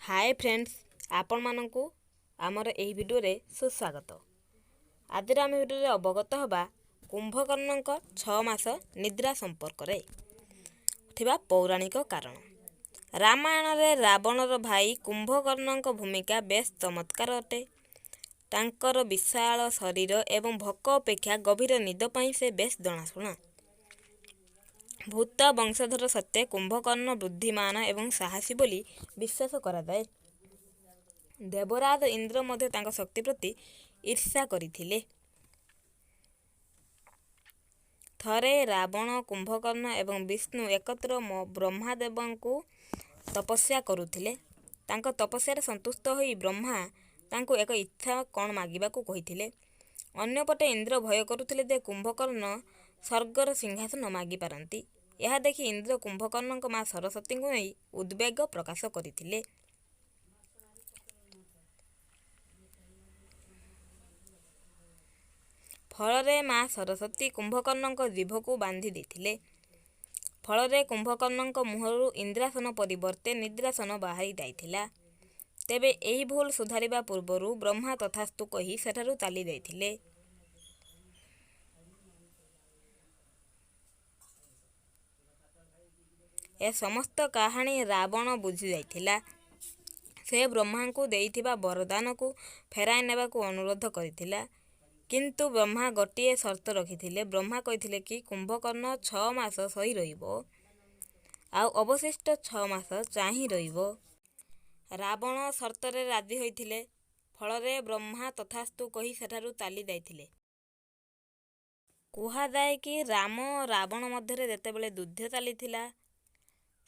ହାଏ friends, ଆପଣମାନଙ୍କୁ ଆମର ଏହି ଭିଡ଼ିଓରେ ସୁସ୍ୱାଗତ। ଆଜିର ଆମେ ଭିଡ଼ିଓରେ ଅବଗତ ହେବା କୁମ୍ଭକର୍ଣ୍ଣଙ୍କ 6 ମାସ ନିଦ୍ରା ସମ୍ପର୍କରେ ଥିବା ପୌରାଣିକ କାରଣ। ରାମାୟଣରେ ରାବଣର ଭାଇ କୁମ୍ଭକର୍ଣ୍ଣଙ୍କ ଭୂମିକା ବେଶ୍ ଚମତ୍କାର ଅଟେ। ତାଙ୍କର ବିଶାଳ ଶରୀର ଏବଂ ଭୋକ ଅପେକ୍ଷା ଗଭୀର ନିଦ ପାଇଁ ସେ ବେଶ୍ ଜଣାଶୁଣା। ଭୂତ ବଂଶଧର ସତ୍ତ୍ୱେ କୁମ୍ଭକର୍ଣ୍ଣ ବୁଦ୍ଧିମାନ ଏବଂ ସାହସୀ ବୋଲି ବିଶ୍ୱାସ କରାଯାଏ। ଦେବରାଜ ଇନ୍ଦ୍ର ମଧ୍ୟ ତାଙ୍କ ଶକ୍ତି ପ୍ରତି ଈର୍ଷା କରିଥିଲେ। ଥରେ ରାବଣ, କୁମ୍ଭକର୍ଣ୍ଣ ଏବଂ ବିଷ୍ଣୁ ଏକତ୍ର ବ୍ରହ୍ମାଦେବଙ୍କୁ ତପସ୍ୟା କରୁଥିଲେ। ତାଙ୍କ ତପସ୍ୟାରେ ସନ୍ତୁଷ୍ଟ ହୋଇ ବ୍ରହ୍ମା ତାଙ୍କୁ ଏକ ଇଚ୍ଛା କ'ଣ ମାଗିବାକୁ କହିଥିଲେ। ଅନ୍ୟପଟେ ଇନ୍ଦ୍ର ଭୟ କରୁଥିଲେ ଯେ କୁମ୍ଭକର୍ଣ୍ଣ ସ୍ୱର୍ଗର ସିଂହାସନ ମାଗିପାରନ୍ତି। ଏହା ଦେଖି ଇନ୍ଦ୍ର କୁମ୍ଭକର୍ଣ୍ଣଙ୍କ ମା ସରସ୍ୱତୀଙ୍କୁ ନେଇ ଉଦ୍ବେଗ ପ୍ରକାଶ କରିଥିଲେ। ଫଳରେ ମା ସରସ୍ୱତୀ କୁମ୍ଭକର୍ଣ୍ଣଙ୍କ ଜିଭକୁ ବାନ୍ଧି ଦେଇଥିଲେ। ଫଳରେ କୁମ୍ଭକର୍ଣ୍ଣଙ୍କ ମୁହଁରୁ ଇନ୍ଦ୍ରାସନ ପରିବର୍ତ୍ତେ ନିଦ୍ରାସନ ବାହାରି ଯାଇଥିଲା। ତେବେ ଏହି ଭୁଲ ସୁଧାରିବା ପୂର୍ବରୁ ବ୍ରହ୍ମା ତଥାସ୍ତୁ କହି ସେଠାରୁ ଚାଲିଯାଇଥିଲେ। ଏ ସମସ୍ତ କାହାଣୀ ରାବଣ ବୁଝିଯାଇଥିଲା। ସେ ବ୍ରହ୍ମାଙ୍କୁ ଦେଇଥିବା ବରଦାନକୁ ଫେରାଇ ନେବାକୁ ଅନୁରୋଧ କରିଥିଲା। କିନ୍ତୁ ବ୍ରହ୍ମା ଗୋଟିଏ ସର୍ତ୍ତ ରଖିଥିଲେ। ବ୍ରହ୍ମା କହିଥିଲେ କି କୁମ୍ଭକର୍ଣ୍ଣ 6 ମାସ ଶୋଇ ରହିବ, ଆଉ ଅବଶିଷ୍ଟ 6 ମାସ ଚାହିଁ ରହିବ। ରାବଣ ସର୍ତ୍ତରେ ରାଜି ହୋଇଥିଲେ। ଫଳରେ ବ୍ରହ୍ମା ତଥାସ୍ତୁ କହି ସେଠାରୁ ଚାଲିଯାଇଥିଲେ। କୁହାଯାଏ କି ରାମ ଓ ରାବଣ ମଧ୍ୟରେ ଯେତେବେଳେ ଯୁଦ୍ଧ ଚାଲିଥିଲା,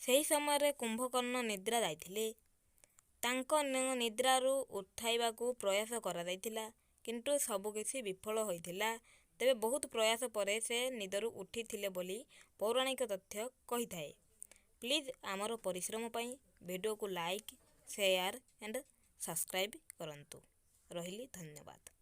ସେହି ସମୟରେ କୁମ୍ଭକର୍ଣ୍ଣ ନିଦ୍ରା ଯାଇଥିଲେ। ତାଙ୍କ ନିଦ୍ରାରୁ ଉଠାଇବାକୁ ପ୍ରୟାସ କରାଯାଇଥିଲା, କିନ୍ତୁ ସବୁକିଛି ବିଫଳ ହୋଇଥିଲା। ତେବେ ବହୁତ ପ୍ରୟାସ ପରେ ସେ ନିଦରୁ ଉଠିଥିଲେ ବୋଲି ପୌରାଣିକ ତଥ୍ୟ କହିଥାଏ। ପ୍ଲିଜ୍ ଆମର ପରିଶ୍ରମ ପାଇଁ ଭିଡ଼ିଓକୁ ଲାଇକ୍, ସେୟାର ଆଣ୍ଡ ସବସ୍କ୍ରାଇବ୍ କରନ୍ତୁ। ରହିଲି, ଧନ୍ୟବାଦ।